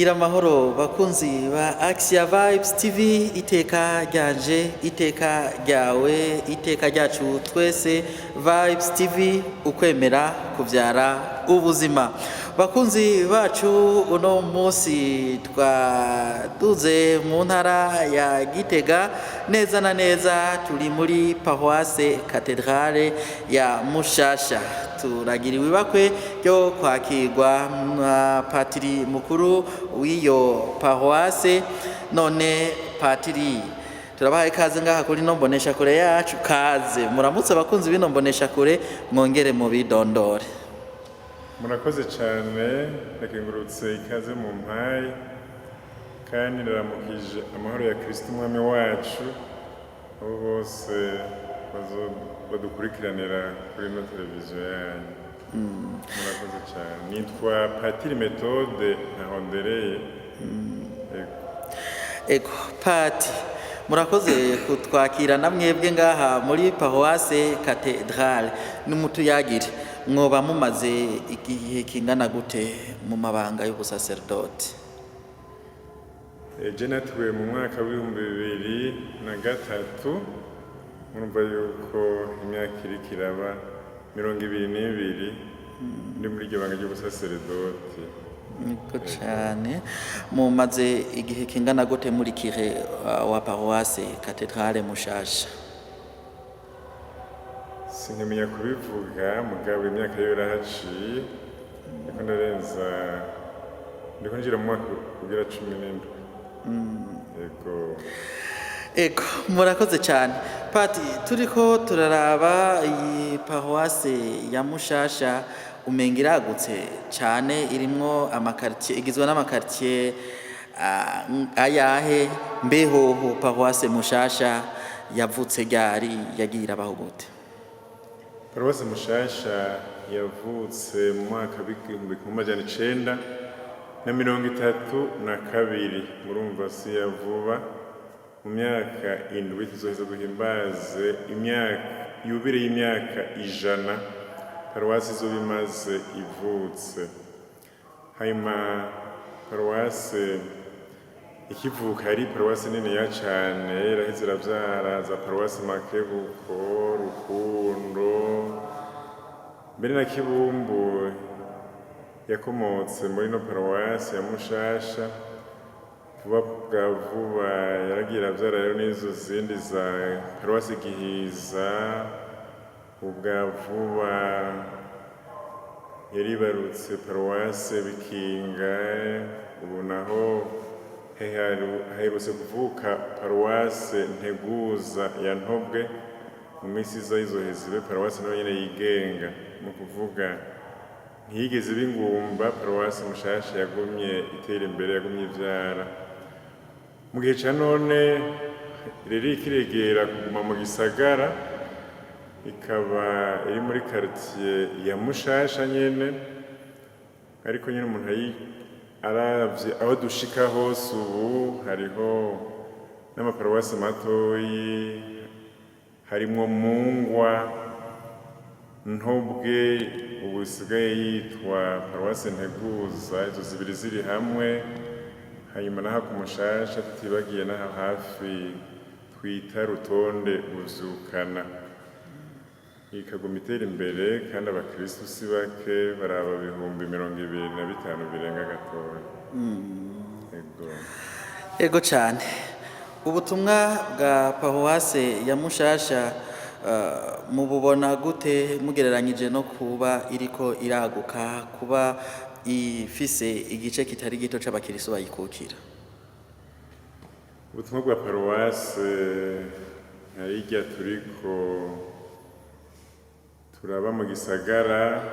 Gira amahoro bakunzi ba Axia Vibes TV, iteka ryanje, iteka ryawe, iteka ryacu twese. Vibes TV, ukwemera kuvyara ubuzima. Bakunzi bacu, uno munsi twaduze mu ntara ya Gitega, neza na neza turi muri Paroisse Cathédrale ya Mushasha. Turagiriwe ibakwe ryo kwakirwa na patiri mukuru w'iyo paroisse. None patiri, turabahaye ikaze ngaha kuri ino mboneshakure yacu. Kaze, muramutse abakunzi b'ino mboneshakure, mwongere mubidondore. Murakoze cyane, ndakengurutse ikaze mu mpaye, kandi ndaramukije amahoro ya Kristo Umwami wacu abo bose badukurikiranira kuri ino televiziyo yanyu. Murakoze cyane. Nitwa Patiri Methode Ntahondereye. Yego. Ego pati, murakoze kutwakira na mwebwe ngaha muri Paroisse Cathédrale. Nimutuyagire, mwoba mumaze igihe kingana gute mu mabanga y'ubusaserdoti? Je natuwe mu mwaka w'2003. Murumva yuko imyaka iriko iraba 22 ndi muri iryo banga ry'ubusaseredoti. Niko cane. Mumaze igihe kingana gute muri curé wa Paroisse Cathédrale Mushasha? Sinkimenya kubivuga, mugabo imyaka yo irahaciye. Ndiko ndarenza, ndiko njira mu mwaka ugira 17. Yego. Ego, murakoze cyane pati. Turiko turaraba iyi paroisse ya Mushasha, umenga iragutse cyane, irimwo amakartier, igizwe n'amakartier ayahe? Mbehoho paroisse Mushasha yavutse ryari, yagiye irabaho gute? Paruwasi Mushasha yavutse mu mwaka w'1932. Murumva si ya vuba. Mu myaka 7 tuzoheza duhimbaze imyaka yubile y'imyaka 100 paruwasi izoba imaze ivutse. Hanyuma paruwasi ikivuka yari paruwasi niniya cane, iraheze iravyara za paruwasi Makebuko, Rukundo, mbere na Kibumbu yakomotse muri no paruwasi ya Mushasha. Vuba bwa vuba yaragiye iravyara rero n'izo zindi za paruwasi Gihiza. Ubwa vuba yaribarutse paruwasi Bikinga. Ubu naho haherutse kuvuka paruwase Nteguza ya Ntobwe. Mu minsi iza izoheza ibe paruwase nayo nyene yigenga. Ni ukuvuga ntiyigeze iba ingumba. Paruwase Mushasha yagumye itera imbere, yagumye ivyara. Mu gihe ca none rero ikiregera kuguma mu gisagara, ikaba iri muri quartier ya Mushasha nyene. Ariko nyene umuntu aravye aho dushika hose, ubu hariho n'amaparuwasi matoyi, harimwo Mungwa, Ntobwe ubu isigaye yitwa paruwasi Nteguza, izo zibiri ziri hamwe. Hanyuma naho ku Mushasha, tutibagiye n'aho hafi twita Rutonde Buvyukana. Ikaguma itera imbere, kandi abakristu si bake, baraba 25,000 birenga gatoya. Ego. Ego cyane. Ubutumwa bwa paruwase ya Mushasha mububona gute, mugereranyije no kuba iriko iraguka, kuba ifise igice kitari gito c'abakirisu bayikukira? Ubutumwa bwa paruwase nka hirya turiko turaba mu gisagara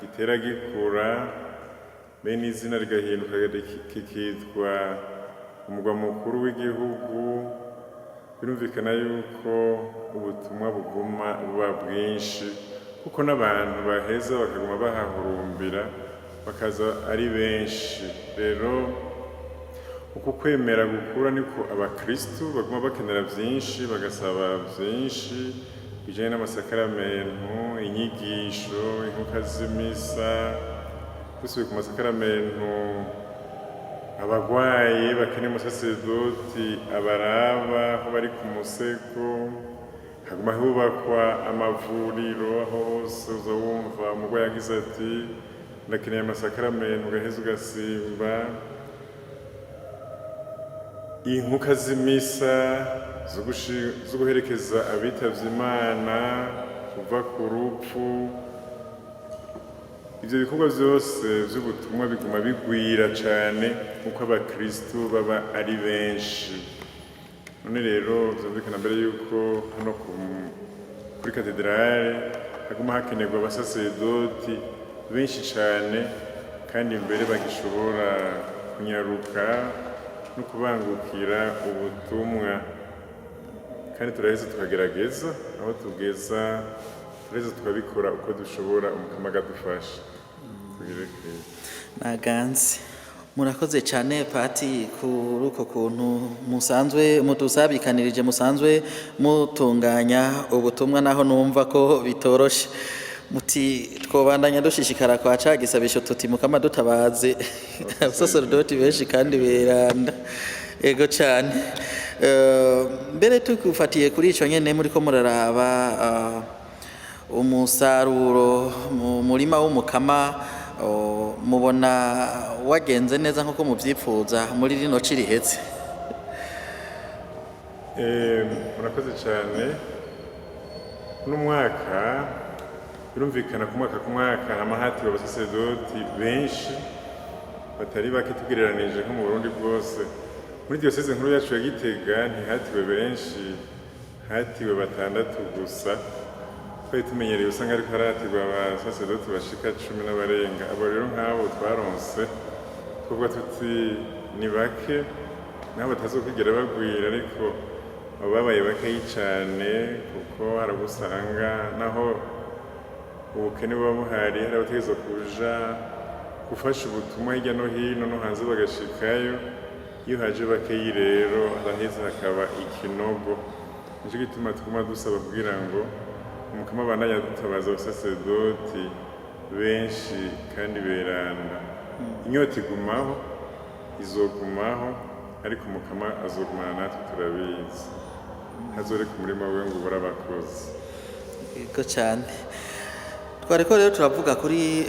gitera gikura, be n'izina rigahinduka kikitwa umugwa mukuru w'igihugu, birumvikana yuko ubutumwa buguma buba bwinshi, kuko n'abantu baheza bakaguma bahahurumbira, bakaza ari benshi. Rero uku kwemera gukura niko abakristu baguma bakenera vyinshi, bagasaba vyinshi bijanye n'amasakaramentu, inyigisho, inkuka z'imisa. Dusubiye ku masakaramentu, Abagwaye bakeneye umusaseredoti abaraba aho bari ku musego. Haguma hubakwa amavuriro, aho hose uza wumva umurwayi agize ati: "Ndakeneye amasakaramentu", ugaheza ugasimba. Inkuka z'imisa zo guherekeza abitavye Imana kuva ku rupfu, ivyo bikorwa vyose vy'ubutumwa biguma bigwira cane kuko abakristu baba ari benshi. None rero vyumvikana mbere yuko hano kuri katedrale haguma hakenerwa abasaseredoti benshi cane, kandi mbere bagishobora kunyaruka no kubangukira ubutumwa. Kandi turaheza tukagerageza aho tugeza, turaheza tukabikora uko dushobora, Umukama akadufasha. Tugire Kristo. Naganze. Murakoze cyane, pati, kuri uko kuntu musanzwe mudusabikanirije, musanzwe mutunganya ubutumwa, naho numva ko bitoroshe. Muti twobandanya dushishikara kwa ca gisabisho tuti: "Mukama dutabaze abasaserodoti benshi kandi beranda." Ego cyane. Mbere tukufatiye kuri ico nyene, muriko muraraba umusaruro mu murima w'Umukama, mubona wagenze neza nk'uko muvyipfuza muri rino ci riheze? Murakoze cyane. Uno mwaka birumvikana, ku mwaka ku mwaka hama hatiwe abasaseredoti benshi batari bake tugereranije nko mu Burundi bwose. Muri diyoseze nkuru yacu ya Gitega ntihatiwe benshi, hatiwe batandatu gusa. Twari tumenyereye usanga ariko haratirwa abasaseredoti bashika 10 n'abarenga. Abo rero nk'abo twaronse twavuga tuti ni bake, naho batazokwigera bagwira, ariko abo babaye bakeyi cane, kuko hari abo usanga naho ubukene buba buhari, hari abategerezwa kuja gufasha ubutumwa hirya no hino no hanze bagashikayo. Iyo haje bakeyi rero haraheza hakaba ikinogo. Nico gituma tuguma dusaba kugira ngo Umukama abandanye adutabaza abasaseredoti benshi kandi beranda. Inyota igumaho, izogumaho, ariko Umukama azogumana natwe, turabizi. Ntazoreka umurima wiwe ngo ubure abakozi. Yego cyane. Twariko rero turavuga kuri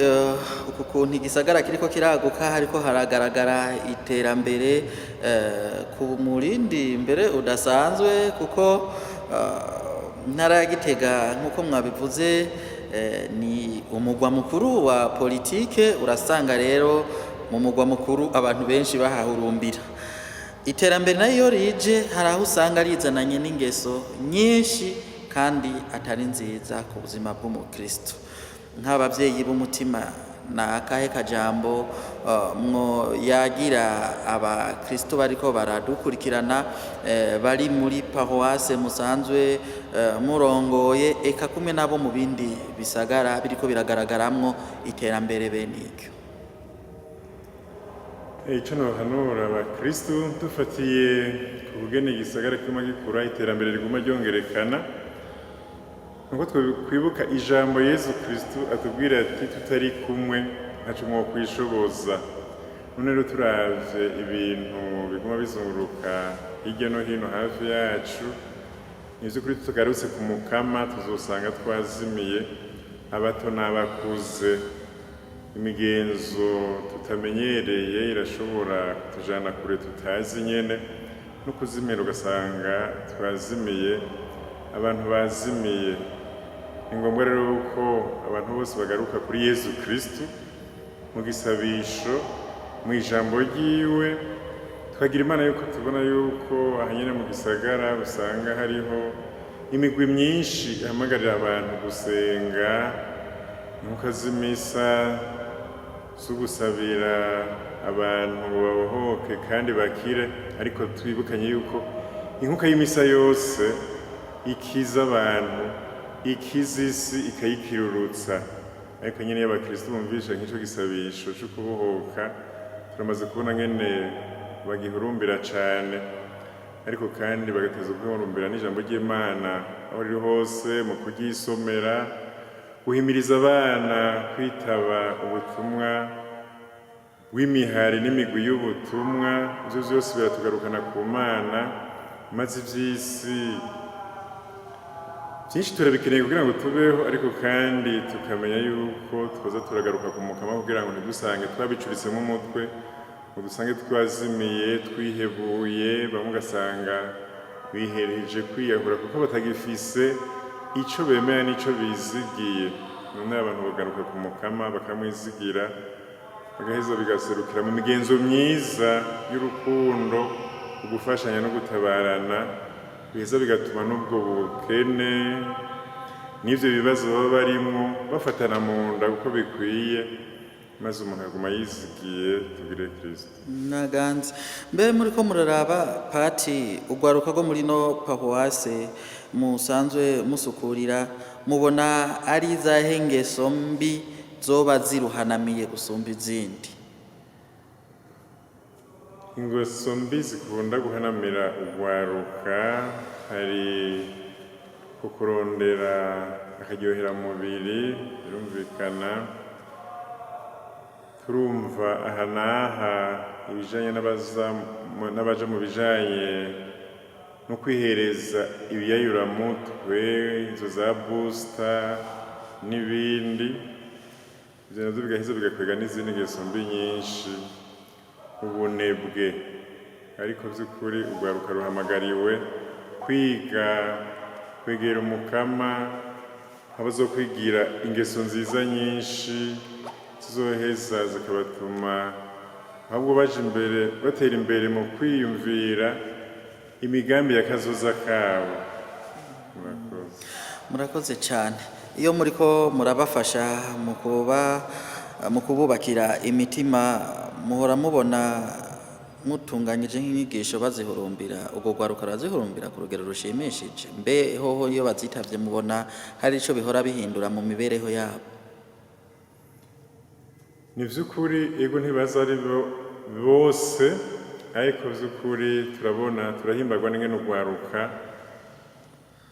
uku kuntu igisagara kiriko kiraguka, hariko haragaragara iterambere ku murindi mbere udasanzwe, kuko intara ya Gitega, nk'uko mwabivuze, ni umugwa mukuru wa politike. Urasanga rero mu mugwa mukuru abantu benshi bahahurumbira. Iterambere nayo rije, hari aho usanga rizananye n'ingeso nyinshi kandi atari nziza ku buzima bw'umukristo. Nk'ababyeyi b'umutima, ni akahe kajambo mwo yagira abakristo bariko baradukurikirana, bari muri paruwase musanzwe murongoye, eka kumwe nabo mu bindi bisagara biriko biragaragaramwo iterambere bene iryo? Ico nohanura abakristu, dufatiye ku bugene igisagara kiguma gikura, iterambere riguma ryongerekana, nuko twikwibuka ijambo Yezu Kristu atubwira ati: "Tutari kumwe ntaco mwokwishoboza." None rero turavye ibintu biguma bizunguruka hirya no hino hafi yacu, ni vy'ukuri tugarutse ku Mukama tuzosanga twazimiye, abato n'abakuze. Imigenzo tutamenyereye irashobora kutujana kure tutazi nyene, no kuzimira ugasanga twazimiye, abantu bazimiye. Ni ngombwa rero ko abantu bose bagaruka kuri Yezu Kristu mu gisabisho, mu ijambo ryiwe. Tukagira Imana yuko tubona yuko aha nyene mu gisagara usanga hariho imigwi myinshi ihamagarira abantu gusenga, inkuka z'imisa zo gusabira abantu ngo babohoke kandi bakire. Ariko twibukanye yuko inkuka y'imisa yose ikiza abantu, ikiza isi, ikayikirurutsa. Ariko nyene iyo abakristo bumvishe nk'ico gisabisho co kubohoka, turamaze kubona ngene bagihurumbira cane, ariko kandi bagateza guhurumbira n'ijambo ry'Imana aho riri hose mu kuryisomera, guhimiriza abana kwitaba ubutumwa. w'imihari n'imigwi y'ubutumwa. Ivyo vyose biratugarukana ku Mana, maze ivy'isi byinshi turabikeneye kugira ngo tubeho, ariko kandi tukamenya yuko twoza turagaruka ku Mukama kugira ngo ntidusange twabicuritsemo umutwe, ngo dusange twazimiye, twihebuye. Bamwe ugasanga bihereje kwiyahura kuko batagifise ico bemera n'ico bizigiye. None abantu bagaruka ku Mukama bakamwizigira, bagaheza bigaserukira mu migenzo myiza y'urukundo, ugufashanya no gutabarana, biheza bigatuma n'ubwo bukene n'ivyo bibazo baba barimwo bafatana mu nda uko bikwiye, maze umuntu aguma yizigiye. Tugire Kristo. Naganze mbe muri ko muraraba, pati, urwaruka rwo muri no paruwase musanzwe musukurira, mubona ari izahe ngeso mbi zoba ziruhanamiye gusumba izindi? Ingeso mbi zikunda guhanamira urwaruka, hari kukurondera akaryoheramubiri, birumvikana. Turumva aha n'aha ibijanye n'abaja mu bijanye no kwihereza ibiyayuramutwe, izo za booster n'ibindi. Ivyo navyo bigaheza bigakwega n'izindi ngeso mbi nyinshi, ubunebwe. Ariko vy'ukuri urwaruka ruhamagariwe kwiga kwegera Umukama, abazokwigira ingeso nziza nyinshi zizoheza zikabatuma ahubwo baja imbere, batera imbere mu kwiyumvira imigambi ya kazoza kabo. Murakoze. Murakoze cyane. Iyo muriko murabafasha mu kububakira imitima, muhora mubona mutunganyije nk'inyigisho bazihurumbira, ubwo rwaruka rurazihurumbira ku rugero rushimishije? Mbe hoho iyo bazitavye mubona hari ico bihora bihindura mu mibereho yabo? Ni vy'ukuri, ego, ntibaza ari bo bose, ariko vy'ukuri turabona, turahimbagwa n'ingene urwaruka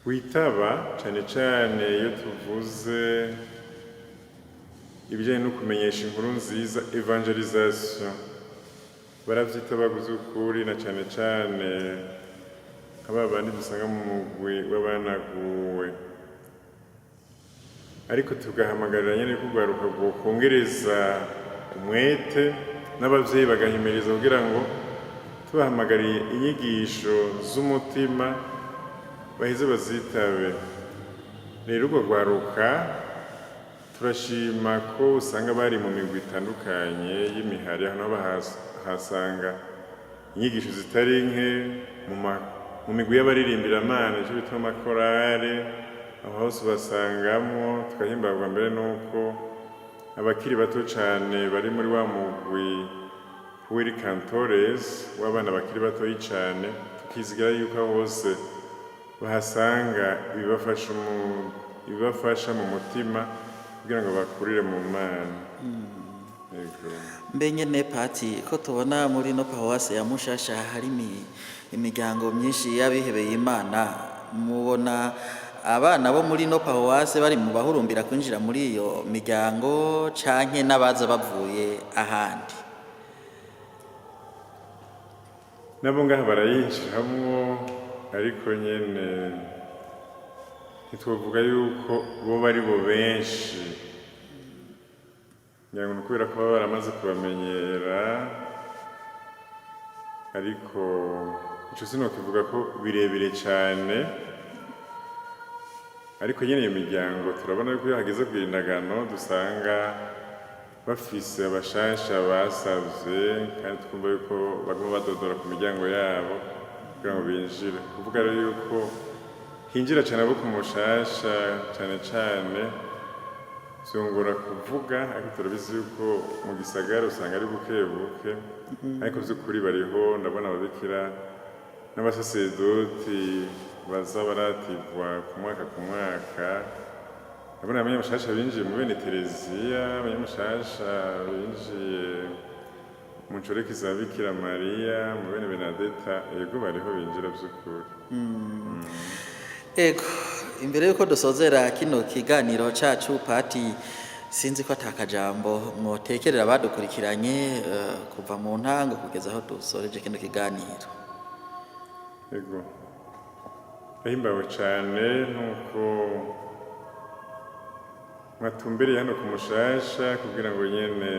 witaba, cane cane iyo tuvuze ibijanye no kumenyesha inkuru nziza, évangélisation, baravyitaba vy'ukuri, na cane cane aba bandi dusanga mu mugwi w'abanaguwe. Ariko tugahamagarira nyene ko urwaruka rwokongereza umwete, n'abavyeyi bagahimiriza, kugira ngo tubahamagariye inyigisho z'umutima baheze bazitabe. Rero urwo rwaruka turashima ko usanga bari mu migwi itandukanye y'imihari, aho naho bahasanga inyigisho zitari nke mu migwi y'abaririmbira-Mana, ico bita amakorale. Aho hose ubasangamwo. Tugahimbagwa mbere n'uko abakiri bato cane bari muri wa mugwi Pueri Cantores w'abana bakiri batoyi cane, tukizigira yuko aho hose bahasanga ibibafasha mu mutima kugira ngo bakurire mu Mana. Yego. Mbe nyene pati, ko tubona muri no paruwase ya Mushasha hari imiryango myinshi y'abihebeye Imana, mubona abana bo muri no paruwase bari mu bahurumbira kwinjira muri iyo miryango, canke n'abaza bavuye ahandi? Nabo ngaha barayinjiramwo, ariko nyene ntitwovuga yuko bo bari bo benshi. Ngira ngo ni ukubera ko baba baramaze kubamenyera, ariko ico sinokivuga ko birebire cane. Ariko nyene iyo miryango turabona yuko iyo hageze kugira indagano dusanga bafise abashasha basavye, kandi twumva yuko baguma badodora ku miryango yabo kugira ngo binjire. Kuvuga rero yuko hinjira cane abo ku Mushasha cane cane vyongora kuvuga, ariko turabizi yuko mu gisagara usanga ari buke buke, ariko vy'ukuri bariho. Ndabona ababikira n'abasasedoti baza baratirwa ku mwaka ku mwaka. Ndabona abanyamushasha binjiye mu bene Tereziya, abanyamushasha binjiye mu nshoreke za Bikira Mariya, mu bene Benadeta. Yego, bariho binjira vy'ukuri. Ego, imbere yuko dusozera kino kiganiro cacu, pati, Sinzi ko atakajambo mwotekerera badukurikiranye kuva mu ntango kugeza aho dusoreje kino kiganiro. Ego, ndahimbawe cyane nuko mwatumbereye hano ku Mushasha kugira ngo nyene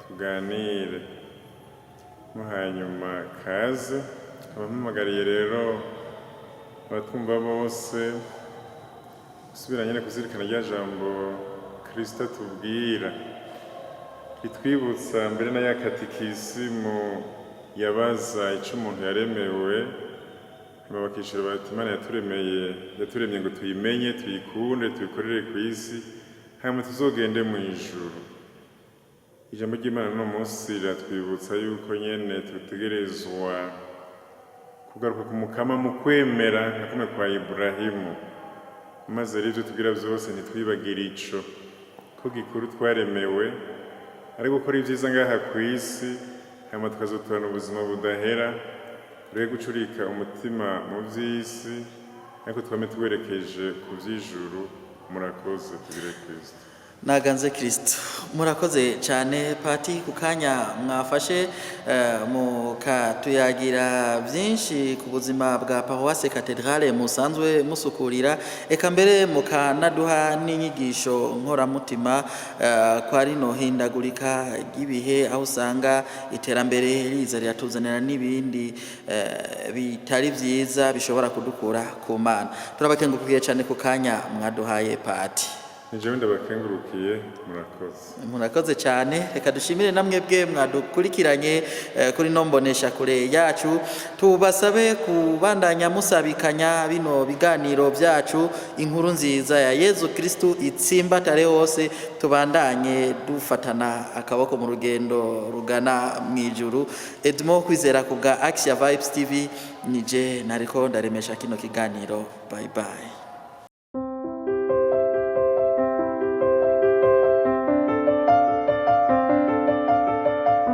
tuganire, no hanyuma kaze abampamagariye rero abatwumva bose gusubira nyene kuzirikana rya jambo Kristo atubwira, ritwibutsa mbere na ya katikisimu yabaza ico umuntu yaremewe, hanyuma bakishura bati: "Imana yaturemeye, yaturemye ngo tuyimenye, tuyikunde, tuyikorere ku isi, hanyuma tuzogende mu ijuru." Ijambo ry'Imana uno munsi riratwibutsa yuko nyene dutegerezwa kugaruka ku Mukama mu kwemera nka kumwe kwa Iburahimu, maze rero ivyo tugira vyose ntitwibagire ico ko gikuru twaremewe ari gukora ibyiza ngaha ku isi, hanyuma tukazoturana ubuzima budahera. Tureke gucurika umutima mu vy'isi, ariko twame tuwerekeje ku vy'ijuru. Murakoze. Tugire Kristo. Naganze Kristo. Murakoze cyane, Pati, ku kanya mwafashe mukatuyagira byinshi ku buzima bwa Paruwase Katedrale musanzwe musukurira, eka mbere mukanaduha n'inyigisho nkoramutima kwa rino hindagurika ry'ibihe, aho usanga iterambere riza riratuzanira n'ibindi bitari byiza bishobora kudukura ku Mana. Turabakengurukiye cyane ku kanya mwaduhaye, Pati. Ni jewe ndabakengurukiye, murakoze. Murakoze cyane. Reka dushimire namwe bwe mwadukurikiranye kuri no mbonesha kure yacu. Tubasabe kubandanya musabikanya bino biganiro byacu, inkuru nziza ya Yezu Kristu itsimbatare hose, tubandanye dufatana akaboko mu rugendo rugana mu ijuru. Edmo Kwizera ku bwa Axia Vibes TV, nije nariko ndaremesha kino kiganiro. Bye bye.